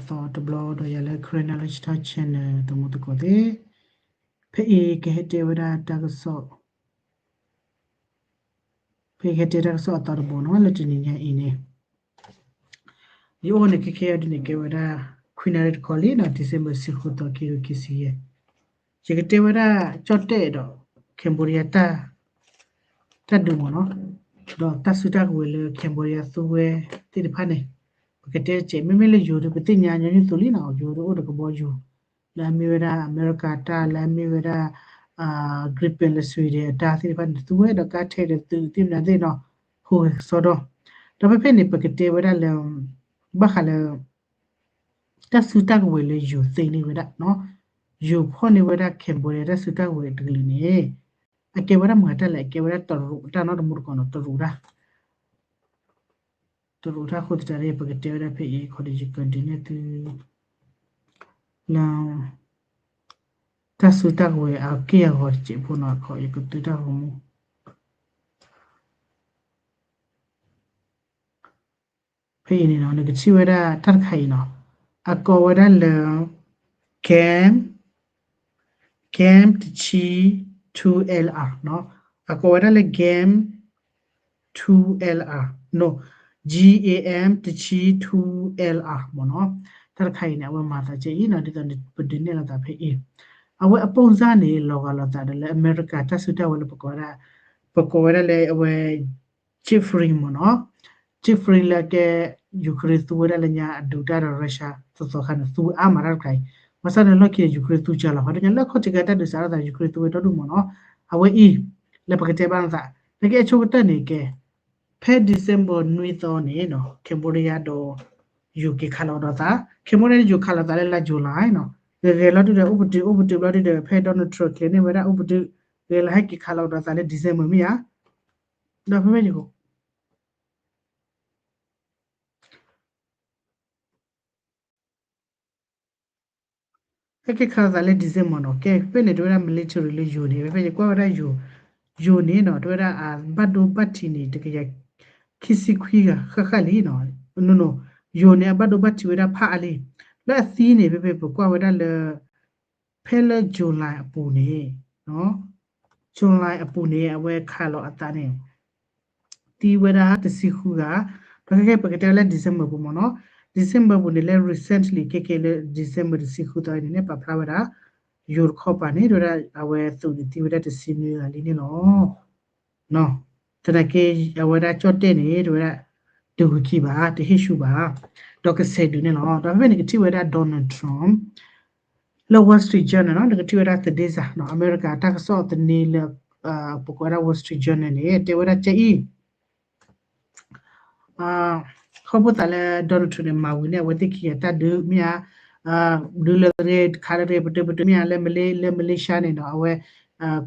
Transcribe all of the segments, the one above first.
ဒီးတဘျီဒီးယၤလၢ Karen Knowledge Talk Channel သမူသကိးသ့ၣ်, ဖဲအံၤကဟဲတဲဝဲဒၣ်တၢ်ကစီၣ်, ဖဲကဟဲတဲတၢ်ကစီၣ်အသီတဘိနီၤ လၢတနံၤညါအံၤန့ၣ် ယအိၣ်န့ၣ် ခဲခဲအံၤဒ်န့ၣ် ကဲဝဲဒၣ် ခွံနၣ်ရံၣ်တခီလံနီၤ December ဆံဃိးသီ ခံကထိခံဆံယဲၢ်, ယကတဲဝဲဒၣ်ကၠီၣ်တဲၣ်ဒီး Cambodia တၢ် တၢ်ဒုးမ့ၢ်နီၤ, ဒီးတၢ်စုတၢ်ကဝဲၤလၢ Cambodia သူဝဲသ့ၣ်တဖၣ်န့ၣ် ပကတဲတကဲး မ့မ့ၢ်လၢယိၤဒီး ပသ့ၣ်ညါညီနုၢ်သိးလံနီၤ ယိၤဒီးအိၣ်ဒီးကဘီယူၤ လၢအမ့ၢ်ဝဲဒၣ်အမဲရကၤတၢ် လၢအမ့ၢ်ဝဲဒၣ် Gripen လၢ Sweden အတၢ်သ့ၣ်တဖၣ်န့ၣ် သူဝဲဒီးကါထဲဒီးသုးသ့ၣ်မနုၤသ့ၣ်နီၤ ဟူးဂဲၤကစီဒီ, ဒီးဖဲဖဲန့ၣ် ပကတဲဝဲဒၣ်လၢ ဘၣ်ဃးလၢ တၢ်စုတၢ်ကဝဲၤလၢယိၤသ့န့ၢ်ဝဲဒၣ်နီၤ, ယိၤဖီၣ်န့ၢ်ဝဲဒၣ် Cambodia တၢ်စုတၢ်ကဝဲၤတကလုာ်န့ၣ် အကဲဝဲဒၣ်မတၤတၢ်လဲၣ် အကဲဝဲဒၣ်တရူးတၢ်နီတမူတကိးနီၤ တရူးတၢ် တရူးတၢ်အဃိသတးန့ၣ် ပကတဲဝဲဒၣ်ဖဲအံၤ ခီဒီးယကဒုးနဲၣ်သု လၢ တၢ်စုတၢ်ကဝဲၤအက့ၢ်အဂီၤတစဲးဖိနီၤ ခီယကသုတၢ်ဂီၤမူ ဖဲအံၤန့ၣ်နီၤ နကထံၣ်ဝဲဒၣ်တၢ်တခါအံၤနီၤ အကိးဝဲဒၣ်လၢ Game Game တဆံ two L R နီၤ, အကိးဝဲဒၣ်လၢ Game two L R နီၤ, G A M တဆံ two L R မ့ၢ်နီၤ, တၢ်တခါအံၤန့ၣ် အဝဲမၤသးကဲအံၤနီၤ ဒ်သိးပဒုးနဲၣ်လိာ်သးဖဲအံၤ, အဝဲအပိၢ်စၢ်န့ၣ် လီၤဂာ်လိာ်သးဒီးလၢအမဲရကၤတၢ်စုတၢ်ဝဲၤလၢပကိးဝဲဒၣ်, ပကိးဝဲဒၣ်လၢအဝဲ Jeffrey မ့ၢ်နီၤ, Jeffrey လၢအကဲ Ukraine သူဝဲဒၣ်လၢညါအဒုးတၢ်ဒီး Russia သီသီခါန့ၣ် သူအါမးတၢ်တခါအံၤ, ဘၣ်ဆၣ်န့ၣ်လီၢ်ခံန့ၣ် Ukraine သူကၢလီၤ ပှၤတညါလၢခီၣ်ထံးကဲတၢ်ဒုးစးထီၣ်သး Ukraine သူဝဲဒီဒူၣ်မ့ၢ်နီၤ, အဝဲအံၤ လၢပကတဲဘၣ်နသး, နကအဲၣ်ဆိကတၢၢ်န့ၣ်ကဲ, ဖဲ December နွံသီန့ၣ်နီၤ Cambodia ဒီး ယိၤက့ၤခးလီၤဒီးသး, Cambodia ဒီးယိၤခးလီၤသးလၢလါ July နီၤ, ဂဲၤဂဲၤလီၤဒုဒီး အိၣ်ပတုာ် အိၣ်ပတုာ်ဘျီဒုဒီး ဖဲ Donald Trump ကျဲၤန့ၢ်ဝဲဒၣ်အိၣ်ပတုာ်, ဂဲၤလီၤဟဲက့ၤခးလီၤဒီးသးလၢ December မ့ၢ်ဧါ, ဒီးဖဲဖဲန့ၣ် ဟဲက့ၤခးလီၤသးလၢ December နီၤ, ကဲ ဖဲန့ၣ် တဲဝဲဒၣ် military လၢယိၤန့ၣ် ဖဲဖဲယကွၢ်ဝဲဒၣ်ယိၤ, ယိၤန့ၣ်နီၤ တဲဝဲဒၣ်အဘၣ်ဒိဘၣ်ထံးန့ၣ် တကယၤခံဆံခွံဂၤဃၣ်ဃၣ်လံနီၤ, နီၤနီၤ, ယိၤန့ၣ် အဘၣ်ဒိဘၣ်ထံးဝဲဒၣ်ဖးအါလံ, လၢအသံန့ၣ် ဖဲဖဲပကွၢ်ဝဲဒၣ်လၢ ဖဲလၢ July အပူၤန့ၣ်, July အပူၤန့ၣ် အဝဲခးလီၤအသးန့ၣ် သံဝဲဒၣ်တဆံဃုဂၤ, ဒီးခဲကဲပကတဲလၢ December ပူၤမ့ၢ်နီၤ, December ပူၤန့ၣ်လၢ recently ခဲကဲလၢ December တဆံဃုသီအံၤန့ၣ် ပာ်ဖျါဝဲဒၣ် ယိၤတခီပၤန့ၣ် တဲဝဲဒၣ်အဝဲသုးန့ၣ်သံဝဲဒၣ်တဆံနွံဂၤလံန့ၣ်လီၤ. သနာ်က့ အဝဲဒၣ်ကၠီၣ်တဲၣ်န့ၣ် တဲဝဲဒၣ် တဂုာ်ခံဘၣ် တဟ့ၣ်ဆူၣ်ဘၣ်, ဒီးကဆဲးဒုးန့ၣ်လီၤ. ဒီးဖဲန့ၣ် ကထံၣ်ဝဲဒၣ် Donald Trump လၢ Wall Street Journal နီၤ, နကထံၣ်ဝဲဒၣ် သတင်းစာ နီၤ, အမဲရကၤတၢ်ကစီၣ်သန့လၢ ပကိးဝဲဒၣ် Wall Street Journal န့ၣ် တဲဝဲဒၣ်ကဲအံၤ ခီဖျိသးလၢ Donald Trump န့ၣ် မၤဝံၤန့ၣ် အဝဲသ့ၣ်ခံဂၤတၢ်ဒုးမ့ၢ်ဧါ, ဒုးလၢတဂ့ၤ ခးလၢတဂ့ၤ ပတုာ်ပတုာ်မ့ၢ်ဧါ လၢ လၢ Malaysia န့ၣ်နီၤ အဝဲ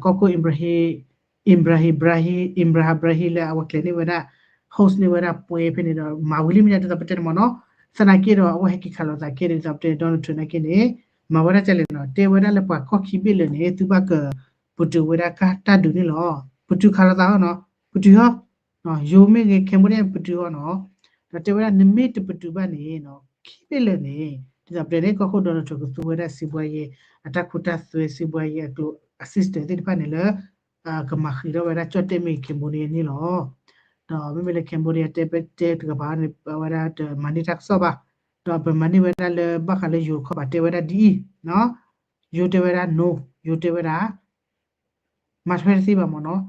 ကီၢ်ခိၣ် Ibrahim Ibrahim Ibrahim Ibrahim Ibrahim လၢအဝဲကျဲၤန့ၢ်ဝဲဒၣ် host န့ၢ်ဝဲဒၣ်ပွဲဖဲန့ၣ်ဒီး မၤဝံၤလံမ့ၢ်ဒ်သိးပတဲန့ၣ်မ့ၢ်နီၤ, သနာ်က့ဒီး အဝဲဟဲက့ၤခးလိာ်သးကဲဒ်သိးပတဲ Donald Trump နာ်က့န့ၣ် မၤဝဲဒၣ်ကလဲၣ်နီၤ, တဲဝဲဒၣ်လၢပှၤကီၢ်ခံဘ့ၣ်လၢာ်န့ၣ် သုဘၣ်ကပတုာ်ဝဲဒၣ်ကါတၢ်ဒုးန့ၣ်လီၤ. ပတုာ်ခးလိာ်သးအီၤနီၤ, ပတုာ်ဟီ ယိၤမ့ၢ်ဂ့ၤ Cambodia ပတုာ်အီၤနီၤ, ဒီးတဲဝဲဒၣ်နမ့ၢ်တပတုာ်ဘၣ်န့ၣ်နီၤ ခံဘ့ၣ်လၢာ်န့ၣ် ဒ်သိးပတဲန့ၣ် ကီၢ်ခိၣ် Donald Trump ကသူဝဲဒၣ်စံးဘှါယဲ အတၢ်ခိတၢ်သွဲစံးဘှါယဲအကျိၤ assistant သ့ၣ်တဖၣ်န့ၣ်လၢ ကမၤဃံးထီၣ်ဝဲဒၣ်ကၠီၣ်တဲၣ်မ့ၢ်ဂ့ၤ Cambodia န့ၣ်လီၤ. ဒီးမ့မ့ၢ်လၢ Cambodia တဲပတဲတကပၤန့ၣ် အဝဲဒၣ်တမၤန့ၢ်တၢ်ကစီၣ်ဘၣ်, ဒီးပမၤန့ၢ်ဝဲဒၣ်လၢဘၣ်ဃးလၢယိၤတခီပၤတဲဝဲဒၣ်ဒ်အံၤ, ယိၤတဲဝဲဒၣ် no, ယိၤတဲဝဲဒၣ် မၤထွဲတသ့ဘၣ်မ့ၢ်နီၤ,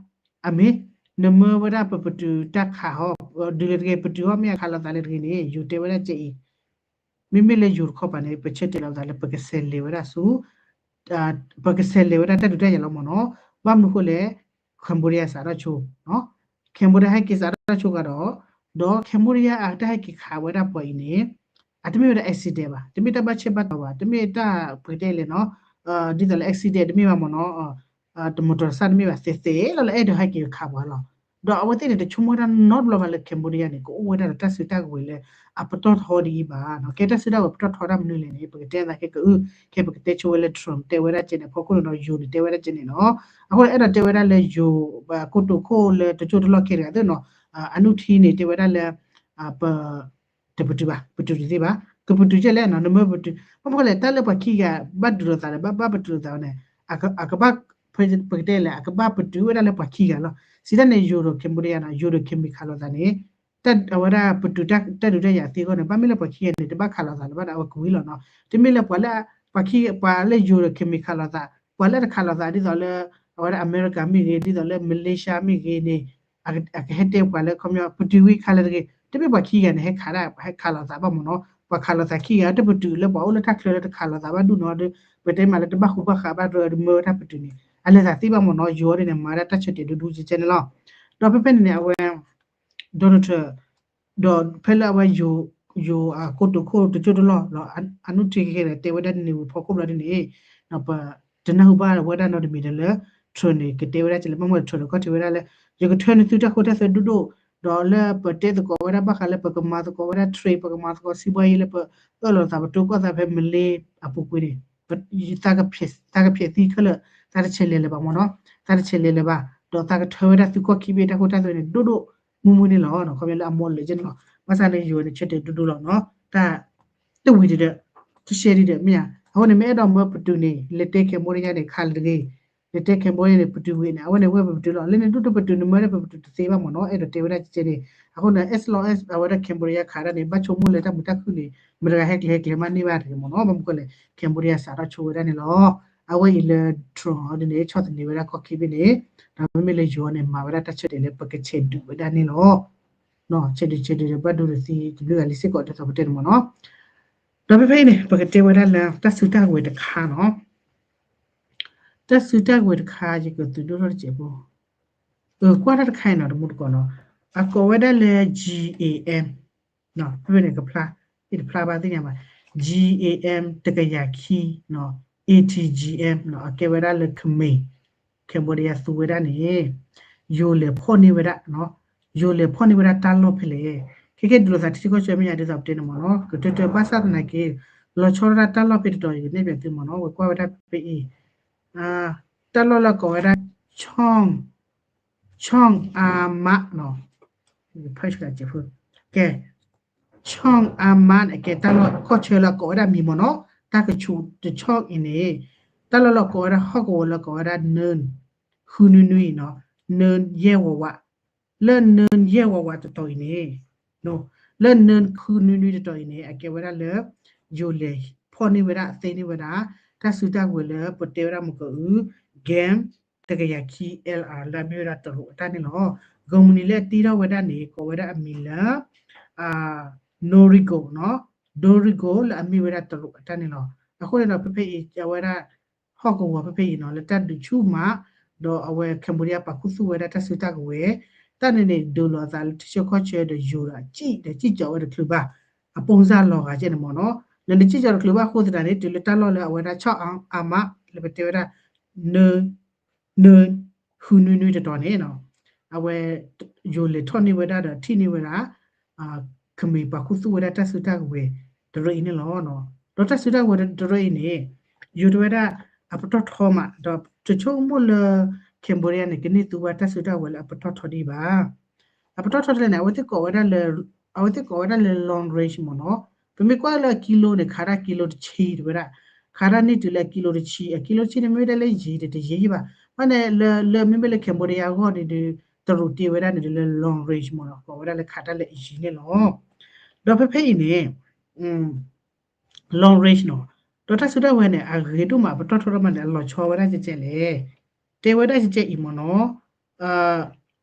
အမ့ၢ် နမၢဝဲဒၣ်ပပတုာ်တၢ်ခးဟီ ဒုးလၢတဂ့ၤ ပတုာ်ဟီ မ့ၢ်အခးလိာ်သးလၢတဂ့ၤန့ၣ် ယိၤတဲဝဲဒၣ်ကဲအံၤ, မ့မ့ၢ်လၢယိၤတခီပၤန့ၣ် ပဆၢတဲာ်လီၤသးလၢပကဆဲးလဲၤဝဲဒၣ်ဆူ ပကဆဲးလဲၤဝဲဒၣ်တၢ်ဒုးတၢ်ယၤလီၤမ့ၢ်နီၤ, ဘၣ်မနုၤဃိလဲၣ် Cambodia စးထီၣ်ဆိ, Cambodia ဟဲက့ၤစးထီၣ်ဆိကဒီး, ဒီး Cambodia အတၢ်ဟဲက့ၤခးဝဲဒၣ်ပှၤအံၤန့ၣ် အတမ့ၢ်ဝဲဒၣ် accident ဘၣ်, တမ့ၢ်တၢ်ဘၣ်ဆၢဘၣ်တီၤဘၣ်, တမ့ၢ်တၢ်ပကတဲလဲၣ်နီၤ, ဒ်သိးလၢ accident တမ့ၢ်ဘၣ်မ့ၢ်နီၤ, တမီၤတီၤတစၢ်တမ့ၢ်ဘၣ် သဲးသဲးလီၤလၢအဲၣ်ဒိးဟဲက့ၤခးပှၤလီၤ. ဒီးအဝဲသ့ၣ်န့ၣ် တဆိကမိၣ်တၢ်နီတဘျီဘၣ်လၢ Cambodia န့ၣ် ကအိၣ်ဝဲဒၣ်ဒီးတၢ်စုတၢ်ကဝဲၤလၢအပတီၢ်ထီဒ်အံၤဘၣ်နီၤ, ကဲတၢ်စုတၢ်ကဝဲၤပတီၢ်ထီတၢ်မနုၤလဲၣ်န့ၣ် ပကတဲသးခဲကအု, ခဲပကတဲဆိဝဲလၢ Trump တဲဝဲဒၣ်ကဲန့ၣ် အဖီခိၣ်န့ၣ်ဒီး ယိၤန့ၣ် တဲဝဲဒၣ်ကဲန့ၣ်နီၤ, အဃိန့ၣ် အဲၣ်ဒိးတဲဝဲဒၣ်လၢယိၤ ကိတိာ်ခိၣ်လၢတကၠိၢ်တလီၢ်ခဲတဂၤသ့ၣ်နီၤ, အနုထံန့ၣ် တဲဝဲဒၣ်လၢ ပ တပတုာ်ဘၣ်, ပတုာ်တသ့ဘၣ်, ကပတုာ်ကဲလဲၣ်နီၤ နမၢပတုာ် ဘၣ်မနုၤလဲၣ် တၢ်လၢပှၤခံဂၤ ဘၣ်ဒုးလိာ်သးဒီး ဘၣ်ဘၣ်ပတုာ်လိာ်သးဝဲန့ၣ် အကဘၣ် ပကတဲလဲၣ် အကဘၣ်ပတုာ်ဝဲဒၣ်လၢပှၤခံဂၤလီၤ. စံးတၢ်န့ၣ် ယိၤဒီး Cambodia နီၤ ယိၤဒီး Khmer ခးလိာ်သးန့ၣ် အဝဲဒၣ်ပတုာ်တၢ်ဒုးတၢ်ယၤသ့အဂီၢ်န့ၣ် ဘၣ်မ့ၢ်လၢပှၤခံဂၤန့ၣ် တဘၣ်ခးလိာ်သးလၢၤဘၣ်ဒီး အဝဲကဝံၤလီၤနီၤ. တမ့ၢ်လၢပှၤလၢ ပှၤခံ ပှၤလၢယိၤဒီး Khmer ခးလိာ်သး ပှၤလၢတခးလိာ်သးဒ်သိးလၢ အဝဲဒၣ်အမဲရကၤမ့ၢ်ဂ့ၤ ဒ်သိးလၢ Malaysia မ့ၢ်ဂ့ၤန့ၣ် အကဟဲတဲပှၤလၢ ခီပညီ ပတုာ်ဝံၤခးလၢတဂ့ၤ တမ့ၢ်ပှၤခံဂၤန့ၣ် ဟဲခးဒၣ် ဟဲခးလိာ်သးဘၣ်မ့ၢ်နီၤ. ပှၤခးလိာ်သးခံဂၤ တပတုာ်လၢပှၤအိၣ်လၢတၢ်ချၢလၢတခးလိာ်သးဘၣ်ဒူၣ်နီၤဒီး ပတဲမးလၢတဘၣ်ဃူဘၣ်ဃးဘၣ်ဒီး မၢဝဲတၢ်ပတုာ်န့ၣ် အလဲၤသးသ့ဘၣ်မ့ၢ်နီၤ. ယိၤအီၤဒ်န့ၣ် မၤဒၣ်တၢ်ဆၢတဲာ်ဒူဒူကဲကဲန့ၣ်လီၤ. ဒီးဖဲဖဲန့ၣ်န့ၣ် အဝဲ Donald Trump ဒီးဖဲလၢအဝဲ ယိၤအကိတိာ်ခိၣ်တကၠိၢ်တလီၢ်ဒီး အနုၢ်ထံကဲကဲဒီး တဲဝဲဒၣ်န့ၣ် ဝံၤဖီခိၣ်ဘျီဒ်န့ၣ် ပတနၢ်ဟူဘၣ်ဝဲဒၣ်နီတမံၤဒီးလၢ Trump န့ၣ် ကတဲဝဲဒၣ်ကလဲၣ် ဘၣ်မနုၤ Trump ဒီးကီၢ်ထံးဝဲဒၣ်လၢ ယကထၢနုာ်သုတၢ်ဃိတၢ်သွဲဒိၣ်ဒိၣ် ဒီးလၢပတဲသကိးဝဲဒၣ်ဘၣ်ဃးလၢပကမၤသကိးဝဲဒၣ် trade ပကမၤသကိးစံးဘှါယံၤလၢပအၢၣ်လီၤသးပတိကီၢ်သးဖဲ Malay အပူၤကွံာ်န့ၣ် သးကဖျဲးသံခဲလၢာ် သးတဆဲးလဲၤလၢၤဘၣ်မ့ၢ်နီၤ. သးတဆဲးလဲၤလၢၤဘၣ် ဒီးသးကထၢဝဲဒၣ်သုကီၢ်ခံဘ့ၣ်တၢ်ဃိတၢ်သွဲန့ၣ် ဒိၣ်ဒိၣ်မုၢ်မုၢ်န့ၣ်လီၤ. ခီဖျိလၢအမီၢ်လၢာ်ကဲန့ၣ်လီၤ. ဘၣ်ဆၣ်န့ၣ် ယိၤန့ၣ် ဆၢတဲာ်ဒိၣ်ဒိၣ်လီၤနီၤ. တၢ် တဝံၤတဒီး တရှဲဒံးဒီး မ့ၢ်ဧါ. အဃိန့ၣ် မ့ၢ်အဲၣ်ဒိးမၢပတုာ်န့ၣ် လဲၤတဲ Cambodia န့ၣ် ခးလၢတဂ့ၤ. လဲၤတဲ Cambodia န့ၣ် ပတုာ်ဝံၤန့ၣ် အဝဲန့ၣ်ဝဲပပတုာ်လီၤ. လၢန့ၣ်ဒိၣ်ဒိၣ်ပတုာ်န့ၣ် မၢလၢပပတုာ်တသ့ဘၣ်မ့ၢ်နီၤ. အဲၣ်ဒိးတဲဝဲဒၣ်ကဲန့ၣ် အဃိန့ၣ် as long as အဝဲဒၣ် Cambodia ခးဒၣ်န့ၣ် ဘၣ်ဆိကမိၣ်လၢတၢ်မုာ်တၢ်ခုၣ်န့ၣ် မတၤဂၤဟဲကျဲၤဟဲကျဲၤမးန့ၢ်ဘၣ်တဂ့ၤမ့ၢ်နီၤ. ဘၣ်မနုၤဃိလဲၣ် Cambodia စးထီၣ်ဆိဝဲဒၣ်န့ၣ်လီၤ. အဝဲအံၤလၢ Trump အီၤဒ်န့ၣ် ဆီၣ်သနံးဝဲဒၣ်ကီၢ်ခံဘ့ၣ်န့ၣ် ဒီးမ့မ့ၢ်လၢယိၤန့ၣ် မၤဝဲဒၣ်တၢ်ဆၢတဲာ်လၢ ပကဆဲးဒုးဝဲဒၣ်န့ၣ်လီၤ. ဆဲးဒုးဆဲးဒုးဒီး ဘၣ်ဒိတသံ တဘျုးဂၤလံစ့ၢ်ကီး ဒ်သိးပတဲန့ၣ်မ့ၢ်နီၤ. ဒီးဖဲဖဲအံၤန့ၣ် ပကတဲဝဲဒၣ်လၢ တၢ်စုတၢ်ကဝဲၤတခါနီၤ. တၢ်စုတၢ်ကဝဲၤတခါ ယကသုးဒိၣ်ထီၣ်တစဲးဖိ, ကွၢ်တၢ်တခါအံၤနီၤ တမူတကိးနီၤ, အကိးဝဲဒၣ်လၢ GAM ဖဲဖဲန့ၣ်ကဖျါ, ယတဖျါဘၣ်သ့ၣ်ညါဘၣ်, GAM တကယၤခံ, ATGM အကဲဝဲဒၣ်လၢ Khmer Cambodia သူဝဲဒၣ်န့ၣ် ယိၤလဲၤဖီၣ်န့ၢ်ဝဲဒၣ်, ယိၤလဲၤဖီၣ်န့ၢ်ဝဲဒၣ်တၢ်လီၢ်ဖဲလဲၣ်. ခဲကဲဒုးလိာ်သးထံဆၢကီၢ်ဆၢမဲာ်ညါဒ်သိးပတဲန့ၣ်မ့ၢ်နီၤ, ကတၢၢ်တၢၢ်ဘၣ်ဆၣ်သနာ်က့ လီၤဆီဒၣ်တၢ်လီၢ်ဖဲတတီၤ ယကနဲၣ်ဖျါသုမ့ၢ်နီၤ, ဝဲကွၢ်ဝဲဒၣ်ဖဲအံၤ တၢ်လီၢ်လၢကိးဝဲဒၣ် Chong, Chong Ama နီၤ, ဖဲကဲ Chong Ama န့ၣ် အကဲတၢ်လီၢ်ကီၢ်ဆၢလၢကိးဝဲဒၣ်မံၤမ့ၢ်နီၤ, တၢ်ကဆူးတဆီအံၤန့ၣ် တၢ်လီၢ်လၢကိးဝဲဒၣ်ဟီၣ်ကဝီၤလၢကိးဝဲဒၣ် နၢၢ် ဃုနွံနွံနီၤ, နၢၢ်ယဲၢ်ဝးဝး, လၢနၢၢ်ယဲၢ်ဝးဝးတတီၤအံၤန့ၣ်, လၢနၢၢ်ဃုနွံနွံတတီၤအံၤန့ၣ် အကဲဝဲဒၣ်လၢ ယိၤလဲၤဖီၣ်န့ၢ်ဝဲဒၣ် သ့န့ၢ်ဝဲဒၣ် တၢ်စုတၢ်ကဝဲၤလၢပတဲဝဲဒၣ်မ့ၢ်ကအု GAM တကယၤခံ LR လၢအမ့ၢ်ဝဲဒၣ်တရူးအတၢ်န့ၣ်လီၤ. ကုမ္ပဏီလၢအတံၢ်ထီၣ်ဝဲဒၣ်န့ၣ် ကိးဝဲဒၣ်အမံၤလၢ Noriko နီၤ, Noriko လၢအမ့ၢ်ဝဲဒၣ်တရူးအတၢ်န့ၣ်လီၤ. အဃိန့ၣ်ဒီး ဖဲဖဲအံၤ အဝဲဒၣ် ဟီၣ်ကဝီၤဖဲဖဲအံၤနီၤ လၢတၢ်ဒုးဆူၣ်မး, ဒီးအဝဲ Cambodia ပာ်ခူသူၣ်ဝဲဒၣ်တၢ်စုတၢ်ကဝဲၤ, တၢ်န့ၣ်န့ၣ် ဒုးလိာ်အသးလၢထံဆၢကီၢ်ဆၢဒီးယိၤဒီး စံၣ်ဒီးစံၣ်ကီးဝဲတချုးဘၣ်, အပိၢ်စၢ်လီၤဂာ်ကဲန့ၣ်မ့ၢ်နီၤ, လၢနစံၣ်ကီးတချုးဘၣ်အဃိသတးန့ၣ် တုၤလၢတၢ်လီၢ်လၢအဝဲဒၣ် ဆီၣ်အါမး လၢပတဲဝဲဒၣ် နၢ နၢ ဃုနွံနွံတတီၤန့ၣ်နီၤ, အဝဲ ယိၤလဲၤထီၣ်န့ၢ်ဝဲဒၣ်ဒီးထံၣ်န့ၢ်ဝဲဒၣ် ခမ့ၢ်ပာ်ခူသူၣ်ဝဲဒၣ်တၢ်စုတၢ်ကဝဲၤ တရၢအံၤန့ၣ်လီၤ. ဒီးတၢ်စုတၢ်ကဝဲၤတရၢအံၤန့ၣ် ယိၤတဲဝဲဒၣ် အပတီၢ်ထီမး ဒီးတဆိကမိၣ်လၢ Cambodia န့ၣ် ကန့ၢ်သူဝဲတၢ်စုတၢ်ကဝဲၤလၢအပတီၢ်ထီဒံးဘၣ်. အပတီၢ်ထီဒ်လဲၣ်န့ၣ် အဝဲသ့ၣ်ကိးဝဲဒၣ်လၢ အဝဲသ့ၣ်ကိးဝဲဒၣ်လၢ long range မ့ၢ်နီၤ, ပမ့ၢ်ကွၢ်လၢအကံလိန့ၣ် ခးဒၣ်ကံလိတဆံတဲဝဲဒၣ်, ခးဒၣ်န့ၢ်တုၤလၢအကံလိတဆံ, အကံလိတဆံန့ၣ်မ့ၢ်ဝဲဒၣ်လၢယံၤဒီးတယံၤယံၤဘၣ်, ဘၣ်န့ၣ်လၢ လၢမ့မ့ၢ်လၢ Cambodia အဂီၢ်န့ၣ်ဒီး တရူးတ့ဝဲဒၣ်န့ၣ်ဒီးလၢ long range မ့ၢ်နီၤ, ကိးဝဲဒၣ်လၢခးတၢ်လၢအယံၤန့ၣ်လီၤ. ဒီးဖဲဖဲအံၤန့ၣ် long range နီၤ, ဒီးတၢ်စုတၢ်ကဝဲၤန့ၣ် အဂ့ၤဒိၣ်မး အပတီၢ်ထီဒိၣ်မးန့ၣ် အလီၤဆီဝဲဒၣ်ကဲကဲလဲၣ်, တဲဝဲဒၣ်ကဲကဲအံၤမ့ၢ်နီၤ,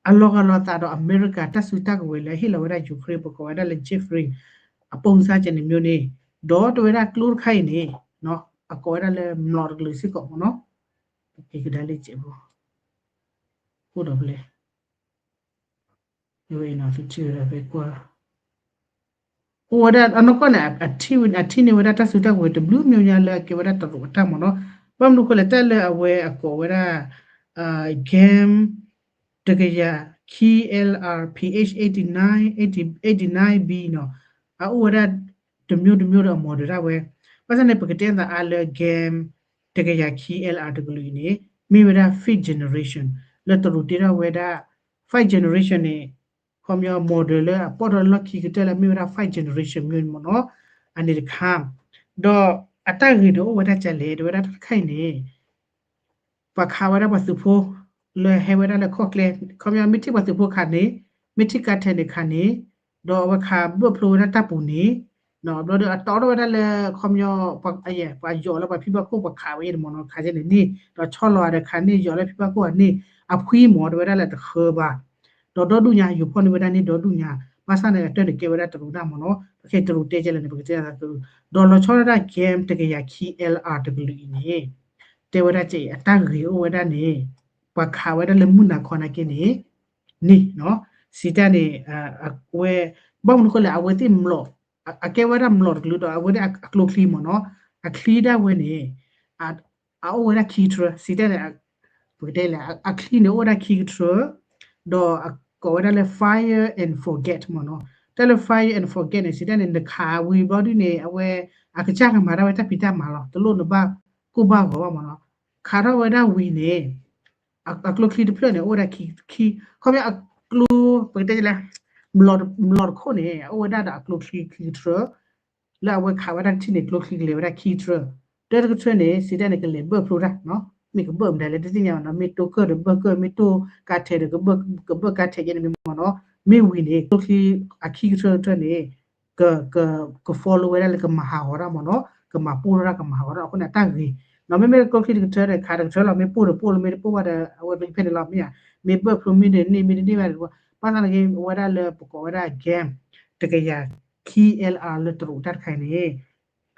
အလီၤဂာ်လိာ်သးဒီးအမဲရကၤတၢ်စုတၢ်ကဝဲၤလၢဟ့ၣ်လီၤဝဲဒၣ် Ukraine ပကိးဝဲဒၣ်လၢ Jeffrey အပိၢ်စၢ်ကဲန့ၣ်မ့ၢ်န့ၣ်, ဒီးတဲဝဲဒၣ်ကျိတခါအံၤန့ၣ် အကိးဝဲဒၣ်လၢ မျီးတကလုာ်စ့ၢ်ကီးမ့ၢ်နီၤ, ကဒါလၢကဲဖိ အိၣ်ဒီးဖဲလဲၣ် ဝဲအံၤနီၤ သုထံၣ်ဝဲဒၣ်ဖဲကွၢ် အိၣ်ဝဲဒၣ်အနီၢ်ကီၢ်န့ၣ် အထံၣ်န့ၢ်ဝဲဒၣ်တၢ်စုတၢ်ကဝဲၤတဘျုးမံၤညါလၢအကဲဝဲဒၣ်တရူးအတၢ်မ့ၢ်နီၤ, ဘၣ်မနုၤဃိလဲၣ် တၢ်လၢအဝဲအကိးဝဲဒၣ် GAM တကယၤခံ LR PH eighty nine, eighty nine B နီၤ, အအိၣ်ဝဲဒၣ် တမျိုးတမျိုးဒီးအ model ဒၣ်ဝဲ, ဘၣ်ဆၣ်န့ၣ် ပကတဲသးအါလၢ GAM တကယၤခံ LR တကလုာ်အံၤန့ၣ် မ့ၢ်ဝဲဒၣ် fifth generation လၢတရူးတ့ထီၣ်ဝဲဒၣ် five generation န့ၣ် ခီပညီ model လၢအပီၢ်ထီၣ်လီၢ်ခံကတၢၢ်လၢမ့ၢ်ဝဲဒၣ် five generation မ့ၢ်န့ၣ်မ့ၢ်နီၤ, အန့ၣ်တခါ, ဒီးအတၢ်ဂ့ၢ်န့ၣ်အိၣ်ဝဲဒၣ်ကလဲၣ် တဲဝဲဒၣ်တၢ်တခါအံၤန့ၣ် ပှၤခးဝဲဒၣ်ပှၤသုးဖိ လၢဟဲဝဲဒၣ်လၢခီၣ်ကျဲ ခီပညီ မ့ၢ်ထံၣ်ပှၤသုးဖိခးန့ၣ်, မ့ၢ်ထံၣ်ကါထဲန့ၣ်ခးန့ၣ်, ဒီးအဝဲခးဘၢၣ်ဖျိဝဲဒၣ်တၢ်ပူၤန့ၣ်, ဘျီဒီးအတီထီၣ်ဝဲဒၣ်လၢခီပညီ ပှၤယိးလၢပှၤဖံးဘၣ်ခိၣ် ပှၤခးဝဲအံၤန့ၣ်မ့ၢ်နီၤ ခးကဲန့ၣ်န့ၣ် ဒီးဆီလီၤအဒီးခးန့ၣ် ယိးလၢဖံးဘၣ်ခိၣ်အန့ၣ် အဖှံမ့ၢ်တဲဝဲဒၣ်လၢတဃၢဘၣ် ဒီးဒီဒူၣ်ညါ ယိၤဖီၣ်န့ၢ်ဝဲဒၣ်န့ၣ် ဒီဒူၣ်ညါ ဘၣ်ဆၣ်န့ၣ် အတၢၢ်န့ၣ်ကဲဝဲဒၣ်တရူးဒၣ်မ့ၢ်နီၤ ပကဲတရူးတဲကဲလဲၣ်န့ၣ် ပကတဲသးသု ဒီးလီၤဆီဒၣ်တၢ် game တကယၤခံ L R တကလုာ်အံၤန့ၣ် တဲဝဲဒၣ်ကဲအံၤ အတၢ်ဂ့ၢ်အိၣ်ဝဲဒၣ်န့ၣ် ပှၤခးဝဲဒၣ်လၢမုၢ်နၤခီနာ်က့န့ၣ် န့ၣ်နီၤ စံးတၢ်န့ၣ် အဝဲ ဘၣ်မနုၤဃိလဲၣ် အဝဲသ့ၣ်မျိာ် အကဲဝဲဒၣ်မျိာ်တကလုာ်ဒီး အဝဲဒၣ်အကျိချံမ့ၢ်နီၤ အချံဒၣ်ဝဲန့ၣ် အအိၣ်ဝဲဒၣ်ခံကထြၢ စံးတၢ်န့ၣ် ပကတဲလဲၣ် အချံန့ၣ်အိၣ်ဝဲဒၣ်ခံကထြၢ ဒီးအကိးဝဲဒၣ်လၢ fire and forget မ့ၢ်နီၤ တၢ်လၢ fire and forget န့ၣ် စံးတၢ်န့ၣ် နခးဝံၤဘျီဒ်န့ၣ် အဝဲ အကစၢ်ကမၤတၢ်ဝဲတၢ်ဖံးတၢ်မၤလီၤ တလိၣ်နဘၣ်ကိၢ်ဘၣ်ဂီၤဘၣ်မ့ၢ်နီၤ ခးထီၣ်ဝဲဒၣ်ဝံၤန့ၣ် အကျိချံတဖျၢၣ်န့ၣ် အိၣ်ဝဲဒၣ်ခံ ခံ ခီပညီအကျိ ပကတဲလဲၣ် မျိာ်တခိၣ်န့ၣ် အအိၣ်ဝဲဒၣ်ဒီးအကျိချံခံကထြၢ လၢအဝဲခးဝဲဒၣ်တထံၣ်န့ၣ် ကျိချံကလဲၤဝဲဒၣ်ခံကထြၢ တၢ်တကထြၢန့ၣ် စံးတၢ်န့ၣ် ကလဲၤဘၢၣ်ဖျိတၢ် မ့ၢ်ကဘၢၣ်မတၤလဲၣ်တသ့ၣ်ညါဘၣ်နီၤ မ့ၢ်တိကၢၢ်ဒီးဘၢၣ်ကၢၢ် မ့ၢ်တိကါထဲးဒီး ကဘၢၣ်ကါထဲးကဲန့ၣ်မ့ၢ်မ့ၢ်နီၤ မ့ၢ်ဝံၤန့ၣ် ကျိချံအခံကထြၢကထြၢန့ၣ် က က ကfollowဝဲဒၣ်လၢကမၤဟးဂီၤတၢ်မ့ၢ်နီၤ ကမၤပိၢ်ထီၣ်တၢ်ကမၤဟးဂီၤတၢ် အဃိန့ၣ် အတၢ်ဂ့ၤ နီၤ မ့မ့ၢ်ကျိချံတကထြၢန့ၣ် ခးတကထြၢလီၤ မ့ၢ်ပိၢ်ဒီးပိၢ်လီၤ မ့ၢ်တပိၢ်ဘၣ်ဒီး အဝဲသ့ၣ်ဖဲန့ၣ်လီၤ မ့ၢ်ဧါ မ့ၢ်ဘၢၣ်ဖျိမ့ၢ်ဒီးန့ၢ် မ့ၢ်တန့ၢ်ဘၣ်ဒီး ဘၣ်ဆၣ်သနာ်က့ အဝဲဒၣ်လၢပကိးဝဲဒၣ် game တကယၤခံ L R လၢတရူးတၢ်တခါအံၤန့ၣ်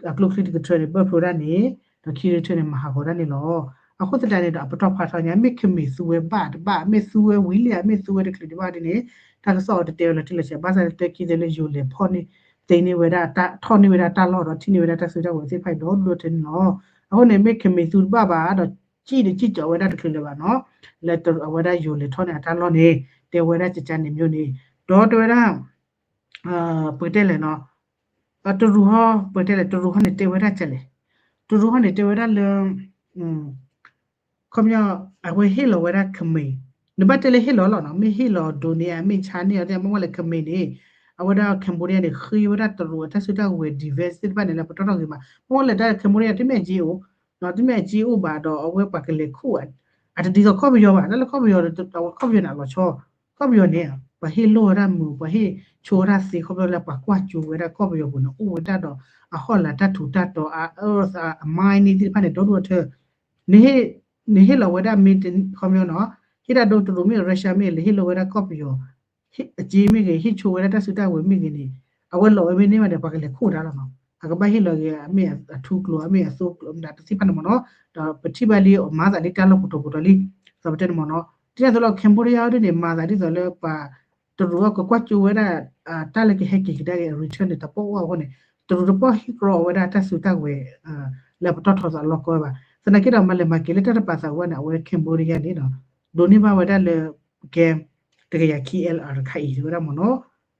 အကျိချံတကထြၢန့ၣ် ဘၢၣ်ဖျိဒၣ်န့ၣ် ဒီးခံကထြၢန့ၣ် မၤဟးဂီၤဒၣ်န့ၣ်လီၤ. အဃိသတးန့ၣ်ဒီး အပတီၢ်ဖးထီညါ မ့ၢ်ခမ့ၢ်သူဝဲဘၣ်တဘၣ် မ့ၢ်သူဝဲဝံၤလံဧါ မ့ၢ်သူဝဲတချုးဒံးဘၣ်ဒ်န့ၣ် တၢ်ကစီၣ်အီၤတတဲဝဲလီၤတံၢ်လီၤဆဲး ဘၣ်ဆၣ်လၢတၢ်ခံသ့လၢယိၤလဲၤဖီၣ်န့ၢ် သ့န့ၢ်ဝဲဒၣ် ထီၣ်န့ၢ်ဝဲဒၣ်တၢ်လီၢ်ဒီး ထံၣ်န့ၢ်ဝဲဒၣ်တၢ်စုတၢ်ဝဲၤသ့ၣ်တဖၣ်အံၤဒီဒူၣ်ဒီထၢန့ၣ်လီၤ. အဃိန့ၣ် မ့ၢ်ခမ့ၢ်သူတဘၣ်ဘၣ်ဒီး စံၣ်ဒီးစံၣ်ကီးဝဲဒၣ်တချုးလၢၤဘၣ်နီၤ လၢအဝဲဒၣ်ယိၤလဲၤထီၣ်န့ၢ်အတၢ်လီၢ်န့ၣ် တဲဝဲဒၣ်ကကါန့ၣ်မျိုးန့ၣ် ဒီးတဲဝဲဒၣ် ပကတဲလဲၣ်နီၤ တရူးဟီ ပကတဲလဲၣ် တရူးဟီန့ၣ်တဲဝဲဒၣ်ကလဲၣ် တရူးဟီန့ၣ်တဲဝဲဒၣ်လၢ ခီပညီ အဝဲဟ့ၣ်လီၤဝဲဒၣ်ခမ့ၢ် နဘၣ်တဲလၢဟ့ၣ်လီၤလီၤနီၤ မ့ၢ်ဟ့ၣ်လီၤဒိးန့ၢ်ဧါ မ့ၢ်ဆါန့ၢ်အီၤ မ့ၢ်ဝဲလဲၣ်ခမ့ၢ်န့ၣ် အဝဲဒၣ် Cambodia န့ၣ် ဃ့ဝဲဒၣ်တရူးအတၢ်စုတၢ်ဝဲၤ defense သ့ၣ်တဖၣ်န့ၣ် လၢပတီၢ်ထီၣ်ဂ့ၤမး မ့ၢ်ဝဲလဲၣ်တၢ် Cambodia တမ့ၢ်အက့အိၣ် တမ့ၢ်အက့အိၣ်ဘၣ်ဒီး အဝဲပှၤကလဲၤခိၣ် အတဒ်သိးကီၢ်ပယီၤဘၣ် တၢ်လၢကီၢ်ပယီၤ အဝဲကီၢ်ပယီၤန့ၣ် အလီၤဆီ ကီၢ်ပယီၤန့ၣ် ပှၤဟ့ၣ်လိၢ်ဝဲဒၣ်မုာ် ပှၤဟ့ၣ်ဆိဝဲဒၣ်သ့ ခီဖျိလၢပှၤကွၢ်ကၠိဝဲဒၣ်ကီၢ်ပယီၤပူၤန့ၣ် အိၣ်ဝဲဒၣ်ဒီး အဟီၣ်လာ်တၢ်ထူးတၢ်တီၤ အ အ အ အ mine န့ၣ်သ့ၣ်တဖၣ်န့ၣ် ဒီဒူၣ်ဒီထၢ နဟ့ၣ်လီၤဝဲဒၣ်မ့ၢ် ခီပညီနီၤ ဟ့ၣ်ဒၣ်ဒိတရူးမ့ၢ် Russia မ့ၢ် လဲၤဟ့ၣ်လိၢ်ဝဲဒၣ်ကီၢ်ပယီၤ အက့မ့ၢ်ဂ့ၤ ဟ့ၣ်ဆိဝဲဒၣ်တၢ်စုတၢ်ဝဲၤမ့ၢ်ဂ့ၤန့ၣ် အဝဲလီၤဝဲမ့ၢ်န့ၢ်ဘၣ်ဒီး ပှၤကလဲၤခိၣ်တၢ်လီၤနီၤ အကဘၣ်ဟ့ၣ်လီၤဂ့ၤ အမ့ၢ်အထူကျိၤ အမ့ၢ်အသိကျိၤ မတၤတသ့ၣ်တဖၣ်န့ၣ်မ့ၢ်နီၤ ဒီးပထံၣ်ဘၣ်လံ မၤသးလံတၢ်လီၢ်ပူၤတီၤပူၤတီၤလံ သိးပတဲန့ၣ်မ့ၢ်နီၤ ဒ်န့ၣ်အသိးလီၤ Cambodia ဒ်န့ၣ် မၤသးဒ်သိးလၢပှၤ တရူးအကကွၢ်ကၠိဝဲဒၣ် တၢ်လၢကဟဲက့ၤကဒါက့ၤ return န့ၣ် တပိာ်အိၣ်အဃိန့ၣ် တရူးတပိာ်ဟ့ၣ်ကြီဝဲဒၣ်တၢ်စုတၢ်ဝဲၤ လၢပတီၢ်ထီသးလီၢ်ကီဘၣ် သနာ်က့ဒီး မၤလဲၤမၤက့ၤလၢတၢ်တပာ်သးဝဲန့ၣ် အဝဲ Cambodia န့ၣ်ဒီး ဒိးန့ၢ်ဘၣ်ဝဲဒၣ်လၢ ကဲ တကယၤခံ L R တခါအံၤ တဲဝဲဒၣ်မ့ၢ်နီၤ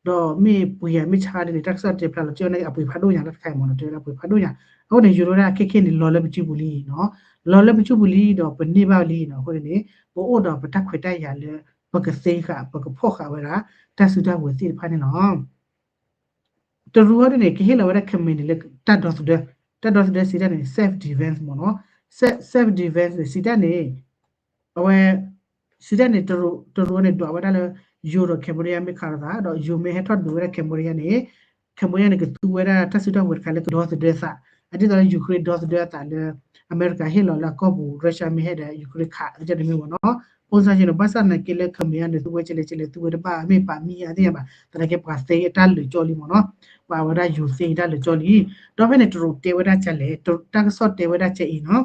ဒီးမ့ၢ်ပှ့ၤယၤမ့ၢ်ဆါဒ်န့ၣ် တၢ်ကစီၣ်တဲဖျါလီၤကၠီန့ၣ် အပှ့ၤဖးဒိၣ်ညါလၢတခါအံၤမ့ၢ်နီၤ တဲဝဲဒၣ်ပှ့ၤဖးဒိၣ်ညါ အဃိန့ၣ် ယိၤဒိၣ်ဒၣ်ခဲခဲန့ၣ် လီၤလၢပစုပူၤလံနီၤ လီၤလၢပစုပူၤလံဒီးပန့ၢ်ဘၣ်လံနီၤ အဃိန့ၣ် ပအိၣ်ဒီးပတၢ်ခွဲးတၢ်ယာ်လၢ ပကသ့ဃာ် ပကဖီၣ်ဃာ်ဝဲဒၣ် တၢ်စုတၢ်ဝဲၤသ့ၣ်တဖၣ်န့ၣ်လီၤ တရူးဟီဒ်န့ၣ် ကဟ့ၣ်လီၤဝဲဒၣ်ခမ့ၢ်န့ၣ်လၢတၢ်ဒီသဒၢ, တၢ်ဒီသဒၢစံးတၢ်န့ၣ် self defense မ့ၢ်နီၤ, self defense န့ၣ် စံးတၢ်န့ၣ် အဝဲ စံးတၢ်န့ၣ် တရူးန့ၣ်ဒွးဝဲဒၣ်လၢ ယိၤဒီး Cambodia မ့ၢ်ခးလိာ်သး ဒီးယိၤမ့ၢ်ဟဲထီၣ်ဒုးဝဲဒၣ် Cambodia န့ၣ် Cambodia န့ၣ် ကသူဝဲဒၣ်တၢ်စုတၢ်ဝဲၤတခါလၢကဒီသဒၢသး, အဒ်သိးလၢ Ukraine ဒီသဒၢအသးလၢ အမဲရကၤဟ့ၣ်လီၤလၢအကီၢ်ပူၤ Russia မ့ၢ်ဟဲဒီး Ukraine ခး ကန့ၣ်မ့ၢ်မ့ၢ်နီၤ, ဖိစၢ်ယိၤန့ၣ် ဘၣ်ဆၣ်သနာ်က့လၢ ခမ့ၢ်န့ၣ် သူဝဲကလဲၣ်ကလဲၣ် သူဝဲတဘၣ် မ့ၢ်ပာ်မံအသ့ၣ်ညါဘၣ် သနာ်က့ပှၤသ့အတၢ်လၢာ်ကၠီလံမ့ၢ်နီၤ, ပှၤဝဲဒၣ်ယိၤသ့အတၢ်လၢာ်ကၠီလံ, ဒီးဖဲန့ၣ်တရူးတဲဝဲဒၣ်ကလဲၣ် တၢ်ကစီၣ်တဲဝဲဒၣ်ကဲအံၤနီၤ,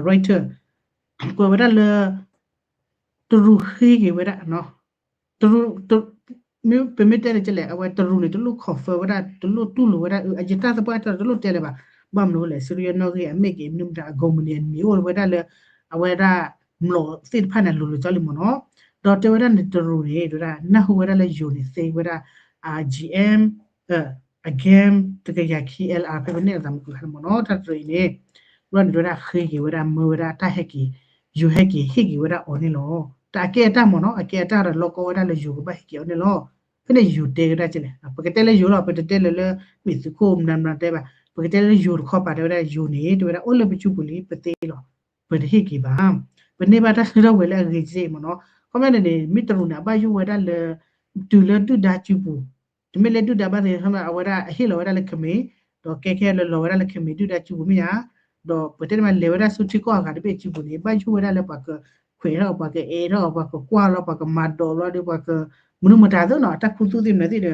Reuters ကွဲးဝဲဒၣ်လၢ တရူးဃ့က့ၤဝဲဒၣ် တရူး မ့ၢ်ပမ့ၢ်တဲန့ၣ်ကလဲၣ် အဝဲတရူးန့ၣ် တလိၣ် confirm ဝဲဒၣ် တလိၣ်တူၢ်လိာ်ဝဲဒၣ် အယတၢ်သပှၢ်တၢၢ်တလိၣ်တဲလၢၤဘၣ်, ဘၣ်မနုၤလဲၣ် Syria နီၣ်ဂံၢ်အမ့ၢ်က့ၤ မနုၤမတၤ အ company န့ၣ် အမံၤအိၣ်ဝဲဒၣ်လၢ အဝဲဒၣ် မျိာ်သ့ၣ်တဖၣ်န့ၣ် အလိၤလိၤကၠီလံမ့ၢ်နီၤ, ဒီးတဲဝဲဒၣ်န့ၣ်တရူးန့ၣ် တဲဝဲဒၣ် နၢ်ဟူဝဲဒၣ်လၢယိၤန့ၣ် သ့ဝဲဒၣ် အ GM အ game တကယၤခံ L R ဖဲပနဲၣ်လီၤသးမုၢ်ကဟါန့ၣ်မ့ၢ်နီၤ တၢ်တရံးအံၤန့ၣ်, ဘျီန့ၣ်တဲဝဲဒၣ်ဃ့က့ၤဝဲဒၣ် မၢဝဲဒၣ်တၢ်ဟဲက့ၤ, ယိၤဟဲက့ၤ ဟ့ၣ်က့ၤဝဲဒၣ်အီၤန့ၣ်လီၤ. တၢ်အကဲအတၢ်မ့ၢ်နီၤ အကဲအတၢ်ဒီးလီၢ်ကီဝဲဒၣ်လၢယိၤကဘၣ်ဟ့ၣ်က့ၤအီၤန့ၣ်လီၤ. ဖဲန့ၣ်ယိၤတဲကဒါကလဲၣ်, ပကတဲလၢယိၤလီၤ, ပတတဲလၢလၢ မ့ၢ်သုးခိၣ်မနုၤမနုၤတဲဘၣ်, ပကတဲလၢယိၤတခီပၤတဲဝဲဒၣ်ယိၤန့ၣ် တဲဝဲဒၣ်အိၣ်လၢပစုပူၤလံ ပသ့လီၤ, ပတဟ့ၣ်က့ၤဘၣ်, ပန့ၢ်ဘၣ်တၢ်စုတၢ်ဝဲၤလၢအဂ့ၤကသ့မ့ၢ်နီၤ, ခီမ့ၢ်န့ၣ်န့ၣ် မ့ၢ်တရူးန့ၣ် အဘၣ်ယိၣ်ဝဲဒၣ်လၢ တုၤလၢဒုၣ်ဒါစုပူၤ တမ့ၢ်လၢဒုၣ်ဒါဘၣ်သ့ၣ် အဝဲဒၣ်အဟ့ၣ်လီၤဝဲဒၣ်လၢ ခမ့ၢ်, ဒီးကဲခဲလၢာ်လီၤဝဲဒၣ်လၢ ခမ့ၢ် ဒုၣ်ဒါစုပူၤမ့ၢ်ဧါ, ဒီးပတဲတမးလဲၤဝဲဒၣ်ဆူထံကီၢ်အဂၤတဘ့ၣ်စုပူၤန့ၣ် ဘၣ်ယိၣ်ဝဲဒၣ်လၢပှၤကခွဲးထီၣ် ပှၤကအဲၣ်ထီၣ် ပှၤကကွၢ်လီၤ ပှၤကမၤဒိးလီၤဒီး ပှၤက မနုၤမတၤသ့ၣ်နီၤ အတၢ်ခူသူၣ်သ့ၣ်မနုၤသ့ၣ်ဒီး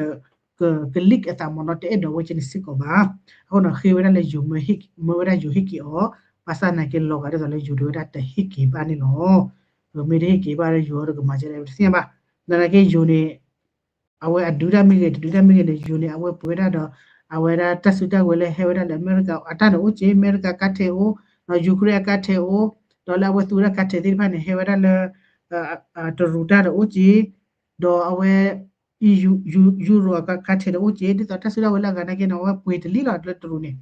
က ကလံၣ်အသးမ့ၢ်နီၤ တအဲၣ်ဒိးဝဲကဲန့ၣ်စ့ၢ်ကီးဘၣ်, အဃိနီၤ ဃ့ဝဲဒၣ်လၢယိၤ မၢဝဲဒၣ်ယိၤဟ့ၣ်က့ၤအီၤ, ဘၣ်ဆၣ်သနာ်က့လီၤဂာ်ဒ်သိးလၢယိၤတဲဝဲဒၣ် တဟ့ၣ်က့ၤဘၣ်န့ၣ်လီၤ, မ့ၢ်တဟ့ၣ်က့ၤဘၣ်ဒီးယိၤဒီးကမၤကလဲၣ် ပတသ့ၣ်ညါဘၣ်, သနာ်က့ယိၤန့ၣ် အဝဲအဒုးတၢ်မ့ၢ်ဂ့ၤ တဒုးတၢ်မ့ၢ်ဂ့ၤန့ၣ် ယိၤန့ၣ် အဝဲပှ့ၤဝဲဒၣ်ဒီး အဝဲဒၣ်တၢ်စုတၢ်ဝဲၤလၢဟဲဝဲဒၣ်လၢအမဲရကၤ အတၢ်န့ၣ်အိၣ်က့ အမဲရကၤကါထဲးအိၣ်, ဒီးယူၤခရ့ၣ်အကါထဲးအိၣ်, ဒီးလၢအဝဲသူဝဲဒၣ်ကါထဲးသ့ၣ်တဖၣ်န့ၣ် ဟဲဝဲဒၣ်လၢ တရူးတၢ်ဒီးအိၣ်က့, ဒီးအဝဲ ယူရိးအကါထဲးဒီးအိၣ်က့, ဒ်သိးတၢ်စုတၢ်ဝဲၤလၢအဂၤနာ်က့န့ၣ် အဝဲပှ့ၤတလံလီၤလၢတရူးန့ၣ်,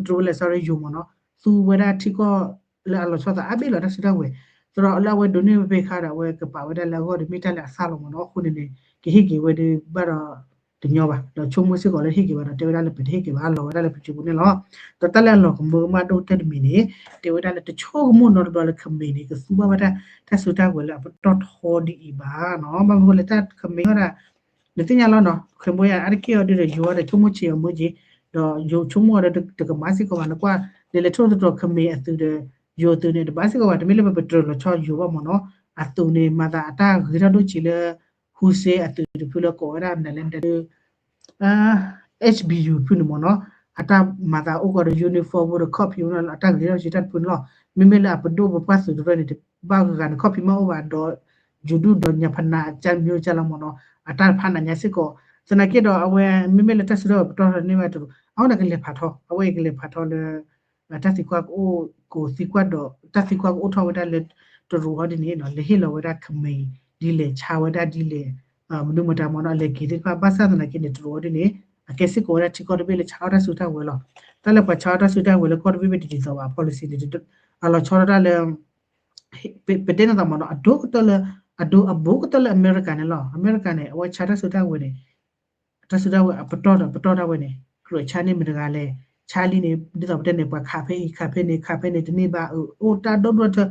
တရူးဝဲလဲၣ် sorry ယိၤမ့ၢ်နီၤ, သူဝဲဒၣ်ထံကီၢ်လၢအလီၤဆီသးအါဘ့ၣ်လီၤ တၢ်စုတၢ်ဝဲၤ, သဒီးလၢအဝဲဒိးန့ၢ်ဝဲဖဲခါဒီး အဝဲကပာ်ဝဲဒၣ်လၢအဂီၢ်ဒီး မ့ၢ်တၢ်လၢအသၣ်လီၤမ့ၢ်နီၤ, အဃိန့ၣ်န့ၣ် ကဟ့ၣ်က့ၤဝဲဒၣ်ဘၣ်ဒီး တညီဘၣ်, ဒီးဆိကမိၣ်စ့ၢ်ကီးလၢဟ့ၣ်က့ၤဘၣ်ဒီး တဲဝဲဒၣ်လၢပတဟ့ၣ်က့ၤဘၣ် လီၤဝဲဒၣ်လၢပစုပူၤန့ၣ်လီၤ, ဒီးတၢ်လၢအလီၤကမၢကမၣ်ဒိၣ်ကတၢၢ်တမံၤန့ၣ် တဲဝဲဒၣ်လၢတဆိကမိၣ်နီတဘျီလၢ ခမ့ၢ်န့ၣ် ကသူဘၣ်ဝဲဒၣ် တၢ်စုတၢ်ဝဲၤလၢအပတီၢ်ထီဒ်အံၤဘၣ်နီၤ, ဘၣ်မနုၤအဃိလဲၣ် တၢ်ခမ့ၢ်ဝဲဒၣ် နသ့ၣ်ညါလီၤနီၤ, ခမ့ၢ်ယၤအါတက့ၢ်အီၤဒ်ဒီး ယိၤအီၤဒီးဆိကမိၣ်ဆံးအီၤမ့ၢ်က့, ဒီးယိၤဆိကမိၣ်အီၤဒီးတကမၤစ့ၢ်ကီးဘၣ် နကွၢ် လဲၤလဲၤထီၣ်တတီၤ ခမ့ၢ်အသုးဒီး ယိၤသုးန့ၣ် တဘၣ်စ့ၢ်ကီးဘၣ်, တမ့ၢ်လၢပပတြၢၤလီၤဆီယိၤဘၣ်မ့ၢ်နီၤ, အသုးန့ၣ် မၤသးအတၢ်ဂ့ၤထီၣ်ဒိၣ်ဆံးလၢ ဟူစ့အသုးတဖုလၢကိးဝဲဒၣ်မနုၤလဲၣ် H B U ဖုန့ၣ်မ့ၢ်နီၤ, အတၢ်မၤသးအိၣ်ကီးဒီး uniform ဒီး ခီၣ်ဖံးမ့ၢ်နီၤ အတၢ်ဂ့ၤထီၣ်ဆံးတၢ်တဖုန့ၣ်လီၤ, မ့မ့ၢ်လၢအပဒိၣ်ပပှၢ်သုးတဖုန့ၣ် ဘၣ်ဂၤဂၤန့ၣ် ခီၣ်ဖံးမ့ၢ်အိၣ်ဘၣ်ဒီး ယိၤဒုၣ်ဒီးညါဖနးအကၢမ့ၢ်ကၢလီၤမ့ၢ်နီၤ, အတၢ်တဖးနးညါစ့ၢ်ကီး, သနာ်က့ဒီးအဝဲ မ့မ့ၢ်လၢတၢ်စုတၢ်ဝဲၤပတီၢ်ထီန့ၢ်ဝဲတရူး အဃိန့ၣ်ကလဲၤဖးထီ အဝဲအံၤကလဲၤဖးထီလၢ တၢ်သံကွၢ်ကအိၣ်ကိးသံကွၢ်ဒီး တၢ်သံကွၢ်ကအိၣ်ထီၣ်ဝဲဒၣ်လၢ တရူးအီၤဒ်န့ၣ်နီၤ လဲၤဟ့ၣ်လီၤဝဲဒၣ်ခမ့ၢ်ဒ်လဲၣ် ဆါဝဲဒၣ်ဒ်လဲၣ်, မနုၤမတၤမ့ၢ်နီၤ အလဲၤက့ၤသ့ၣ်တဖၣ် ဘၣ်ဆၣ်သနာ်က့န့ၣ် တရူးအီၤဒ်န့ၣ် အကဲစ့ၢ်ကီးဝဲဒၣ်ထံကီၢ်တဘ့ၣ်လၢဆါထီၣ်တၢ်စုတၢ်ဝဲၤလီၤ, တၢ်လၢပှၤဆါထီၣ်တၢ်စုတၢ်ဝဲၤလၢကီၢ်တဘ့ၣ်ဘ့ၣ်တဒ်သိးဘၣ် policy န့ၣ် အလီၤဆီဒၣ်တၢ်လၢ ပတဲန့ၣ်သိးမ့ၢ်နီၤ အဒိၣ်ကတၢၢ်လၢ အဒိၣ်အဘူးကတၢၢ်လၢအမဲရကၤန့ၣ်လီၤ, အမဲရကၤန့ၣ် အဝဲဆါတၢ်စုတၢ်ဝဲၤန့ၣ် တၢ်စုတၢ်ဝဲၤအပတီၢ်ဒီးပတီၢ်တၢ်ဝဲန့ၣ် ကြၢးဆါန့ၢ်မတၤတဂၤလဲၣ်, ဆါလံန့ၣ် ဒ်သိးပတဲန့ၣ် ပှၤခးဖဲအံၤ ခးဖဲန့ၣ် ခးဖဲန့ၣ် တန့ၢ်ဘၣ် အိၣ်တၢ်ဒိၣ်ဒိၣ်ထၢ,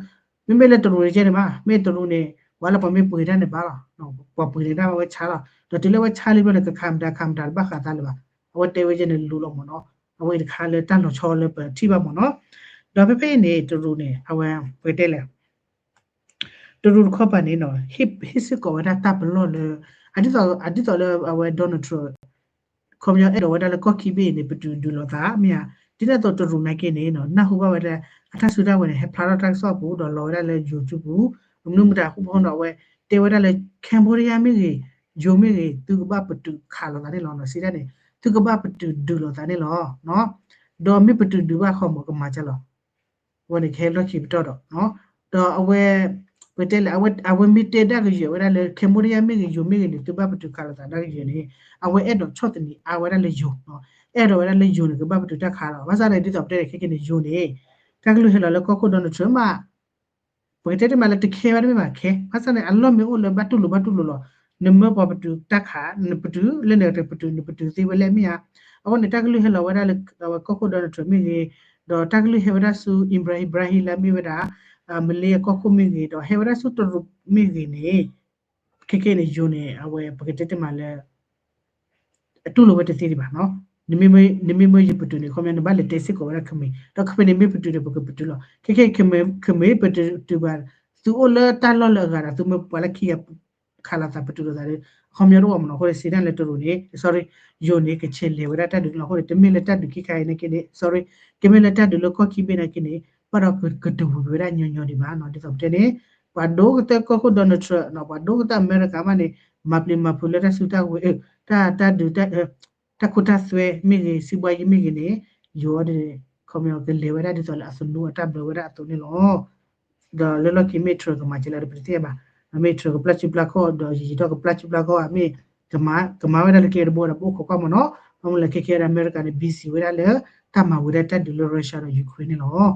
မ့မ့ၢ်လၢတရူးန့ၣ်ကဲန့ၣ်ဘၣ် မ့ၢ်တရူးန့ၣ် ပှၤလၢပှၤမ့ၢ်ပှ့ၤတၢ်န့ၣ်ဘၣ်လီၤ, ပှၤပှ့ၤန့ၢ်တၢ်ဝဲဆါလီၤ, ဒီးတုၤလၢဝဲဆါလံဘျီန့ၣ် ကခးမတၤခးမတၤတဘၣ်ဃးသးလၢၤဘၣ်, အဝဲတဲဝဲကဲန့ၣ်လူလီၤမ့ၢ်နီၤ, အဝဲအံၤတခါလၢတၢ်လီၤဆီလၢပထံၣ်ဘၣ်မ့ၢ်နီၤ, ဒီးဖဲဖဲအံၤန့ၣ် တရူးန့ၣ် အဝဲ ပကတဲလဲၣ် တရူးတခီပၤန့ၣ်နီၤ ဟ့ၣ်စ့ၢ်ကီးဝဲဒၣ်တၢ်ပလီၢ်လၢ အဒ်သိး အဒ်သိးလၢအဝဲ Donald Trump ခီပညီအဲၣ်ဒိးဝဲဒၣ်လၢကီၢ်ခံဘ့ၣ်အံၤန့ၣ် ပတုာ်ဒုးလိာ်သး မ့ၢ်ဧါ, ဒ်န့ၣ်အသိးတရူးနာ်က့န့ၣ်နီၤ နၢ်ဟူဘၣ်ဝဲဒၣ် အတၢ်စုတၢ်ဝဲၤန့ၣ် ဟဲဖျါထီၣ်တၢ်ကစီၣ်အပူၤ ဒီးလီၤဝဲဒၣ်လၢယိၤစုပူၤ, မနုၤမတၤအဃိဖိနီၤ အဝဲတဲဝဲဒၣ်လၢ Cambodia မ့ၢ်ဂ့ၤ, ယိၤမ့ၢ်ဂ့ၤ သုကဘၣ်ပတုာ်ခးလိာ်သးန့ၣ်လီၤနီၤ, စံးဒ်န့ၣ် သုကဘၣ်ပတုာ်ဒုးလိာ်သးန့ၣ်လီၤ. ဒီးမ့ၢ်ပတုာ်ဒုးဘၣ်ဃီမ့ၢ်ကမၤကလီၤ အဝဲန့ၣ်ကဟဲလီၢ်ခံပတီၢ်ဒီး ဒီးအဝဲ ပတဲလဲၣ် အဝဲမ့ၢ်တဲဒၣ်ကယဲၢ်ဝဲဒၣ်လၢ Cambodia မ့ၢ်ဂ့ၤ ယိၤမ့ၢ်ဂ့ၤန့ၣ် သုဘၣ်ပတုာ်ခးလိာ်သးဒၣ်ကယဲၢ်န့ၣ် အဝဲအဲၣ်ဒိးဆီၣ်သနံးအါဝဲဒၣ်လၢယိၤ, အဲၣ်ဒိးဝဲဒၣ်လၢယိၤန့ၣ် ကဘၣ်ပတုာ်တၢ်ခးလီၤ. ဘၣ်ဆၣ်န့ၣ် ဒ်သိးပတဲန့ၣ် ခဲကနံၣ်န့ၣ် ယိၤန့ၣ် တၢ်ကလုၢ်ဟဲလီၤလၢကီၢ်ခိၣ် Donald Trump မး ပကတဲတမံၤလၢတခဲဘၣ်တမ့ၢ်ဘၣ်ခဲ, ဘၣ်ဆၣ်န့ၣ် အလီၢ်မ့ၢ်အိၣ်လၢဘၣ်တူၢ်လိာ်ဘၣ်တူၢ်လိာ်လီၤ. နမၢပှၤပတုာ်တၢ်ခး နပတုာ်လၢနပတုာ် နပတုာ်သ့ဝဲလဲၣ်မ့ၢ်ဧါ. အဃိန့ၣ် တၢ်ကလုၢ်ဟဲလီၤဝဲဒၣ်လၢ အဝဲကီၢ်ခိၣ် Donald Trump မ့ၢ်ဂ့ၤ, ဒီးတၢ်ကလုၢ်ဟဲဝဲဒၣ်ဆူ Ibrahim Ibrahim လၢအမ့ၢ်ဝဲဒၣ် မလ့အကီၢ်ခိၣ်မ့ၢ်ဂ့ၤ, ဒီးဟဲဝဲဒၣ်ဆူတရူးမ့ၢ်ဂ့ၤန့ၣ် ခဲကနံၣ်န့ၣ် ယိၤန့ၣ် အဝဲပကတဲတမံၤလၢ အတူၢ်လိာ်ဝဲတသ့ဒံးဘၣ်နီၤ. နမ့မ့ၢ်ယပတုာ်န့ၣ် ခီပညီနဘၣ်လဲၤတဲစ့ၢ်ကီးဝဲဒၣ်ခမ့ၢ်, ဒီးခမ့ၢ်န့ၣ်မ့ၢ်ပတုာ်ဒီး ပကပတုာ်လီၤ. ခဲခဲခမ့ၢ်ပတုာ်တုၤဘၣ် သုအိၣ်လၢတၢ်လီၢ်လၢအဂၤဒီး သုမ့ၢ်ပှၤလၢခံဂၤခးလိာ်သးပတုာ်လိာ်သးဒီး အခီပညီတအိၣ်မ့ၢ်နီၤ. အဃိန့ၣ် စံးဒ်န့ၣ်လၢတရူးန့ၣ် sorry ယိၤန့ၣ် ကဆဲးလဲၤဝဲဒၣ်တၢ်ဒုးန့ၣ်လီၤ. အဃိန့ၣ် တမ့ၢ်လၢတၢ်ဒုးခံခါအံၤနာ်က့န့ၣ် sorry ကမ့ၢ်လၢတၢ်ဒုးလၢကီၢ်ခံဘ့ၣ်နာ်က့န့ၣ် ဘၣ်ဒီးကတဝံၤဝဲဒၣ်ညီညီဒံးဘၣ်နီၤ. ဒ်သိးပတဲန့ၣ် ပှၤဒိၣ်ကတၢၢ်ကီၢ်ခိၣ် Donald Trump နီၤ ပှၤဒိၣ်ကတၢၢ်အမဲရကၤမးန့ၣ် မၤပျံၤမၤဖုးလၢတၢ်စုတၢ်ဝဲၤ တၢ် တၢ်ဒုး တၢ်ခိတၢ်သွဲမ့ၢ်ဂ့ၤ စံးဘှါယံၤမ့ၢ်ဂ့ၤန့ၣ် ယိၤအီၤဒ်န့ၣ် ခီပညီကလဲၤဝဲဒၣ်ဒ်သိးလၢအသနူအတၢ်ဘျၢဝဲဒၣ်အသိးန့ၣ်လီၤ. ဒီးလၢလီၢ်ခံမ့ၢ် Trump ကမၤကလဲၣ်ဒီးပတသ့ၣ်ညါဘၣ်. မ့ၢ် Trump ကပျၢ်စုပျၢ်ခီၣ်ဒီးယံာ်ယံာ်ထီၣ်ကပျၢ်စုပျၢ်ခီၣ်ဧါ မ့ၢ် ကမၤဝဲဒၣ်လၢကဲတဘိဒီးပအိၣ်ခိးကွၢ်မ့ၢ်နီၤ. ဘၣ်မနုၤလဲၣ်ခဲခဲဒၣ်အမဲရကၤန့ၣ် busy ဝဲဒၣ်လၢ တၢ်မၤဝဲဒၣ်တၢ်ဒုးလၢ Russia ဒီး Ukraine န့ၣ်လီၤ.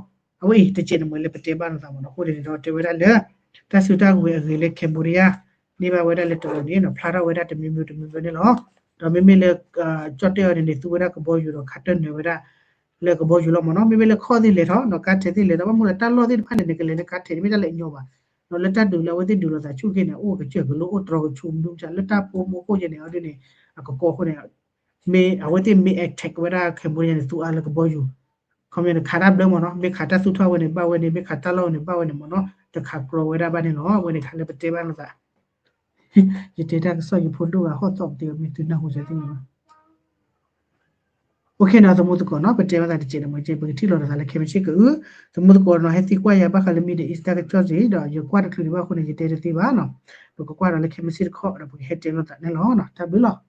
အဝဲအံၤတကဲးန့ၣ်မ့ၢ်လၢပတဲဘၣ်လိာ်သးမ့ၢ်နီၤ. အဃိန့ၣ်ဒီးတဲဝဲဒၣ်လၢ တၢ်စုတၢ်ဝဲၤအဂ့ၤလၢ Cambodia န့ၢ်ဘၣ်ဝဲဒၣ်လၢတၢ်လီၢ်န့ၣ်ဒီး ဖျါထီၣ်ဝဲဒၣ်တမံၤမံၤတမံၤမံၤန့ၣ်လီၤ. ဒီးမ့မ့ၢ်လၢ ကၠီၣ်တဲၣ်အီၤန့ၣ်န့ၣ် သူဝဲဒၣ်ကဘီယူၤဒီးခးတၢၢ်နၢၤဝဲဒၣ် လၢကဘီယူၤလီၤမ့ၢ်နီၤ. မ့မ့ၢ်လၢခီၣ်သ့ၣ်လဲၤထီၣ်ဒီး ကါထဲးသ့ၣ်လဲၤထီၣ် ဘၣ်မနုၤလဲၣ် တၢ်လီၢ်သ့ၣ်တဖၣ်န့ၣ်န့ၣ် ကလဲၤလၢကါထဲးန့ၣ် မ့ၢ်တၢ်လၢအညီဘၣ်. ဒီးလၢတၢ်ဒုးလၢအဝဲသ့ၣ်ဒုးလိာ်သးဆူၣ်က့ၤန့ၣ် အိၣ်ကစၢၢ်ကလိအိၣ်တြီကဆူးမနုၤမတၤ လၢတၢ်ဖိမုၢ်ခိၣ်က့ၤန့ၣ် အီၤဒ်န့ၣ် အကကီအဃိန့ၣ် မ့ၢ်အဝဲသ့ၣ်မ့ၢ် attack ဝဲဒၣ် Cambodia န့ၣ် သူအါလၢကဘီယူၤ ခီမ့ၢ်န့ၣ် ခးတၢ်ဘျၢမ့ၢ်နီၤ, မ့ၢ်ခးတၢ်သူၣ်ထီၣ်ဝဲန့ၣ် ဘၣ်ဝဲန့ၣ်, မ့ၢ်ခးတၢ်လီၢ်ဝဲန့ၣ် ဘၣ်ဝဲန့ၣ်မ့ၢ်နီၤ, တခးကြီဝဲဒၣ်ဘၣ်န့ၣ်လီၤ. အဝဲန့ၣ်ခါလၢပတဲဘၣ်လိာ်သး, ယတဲတၢ်ကစီၣ်ယဖိဒိၣ်ဂၤဟီၣ်သီၣ်ပသ့အီၤ မ့ၢ်သုနၢ်ဟူစၢၤသ့ၣ်ညါဘၣ်. OK နီၤ သမူသကိးနီၤ, ပတဲဘၣ်သးတစဲးဒီးမ့ၢ်ကဲ ပကထံၣ်လိာ်သးလၢခဲမုၢ်ဆ့ၣ်ကအု, သမူသကိးနီၤ ဟဲသံကွၢ်ယၤဘၣ်ဃးလၢ Middle East တၢ်ကစီၣ်စ့ၢ်ဒီး ယကွၢ်တချုးဒံးဘၣ်အဃိန့ၣ် ယတဲတသ့ဘၣ်နီၤ, ပကကွၢ်ဒီးလၢခဲမုၢ်ဆ့ၣ်တခီဒီး ပကဟဲတဲလိာ်သးန့ၣ်လီၤ. တၢ်ဘျုးလီၤ.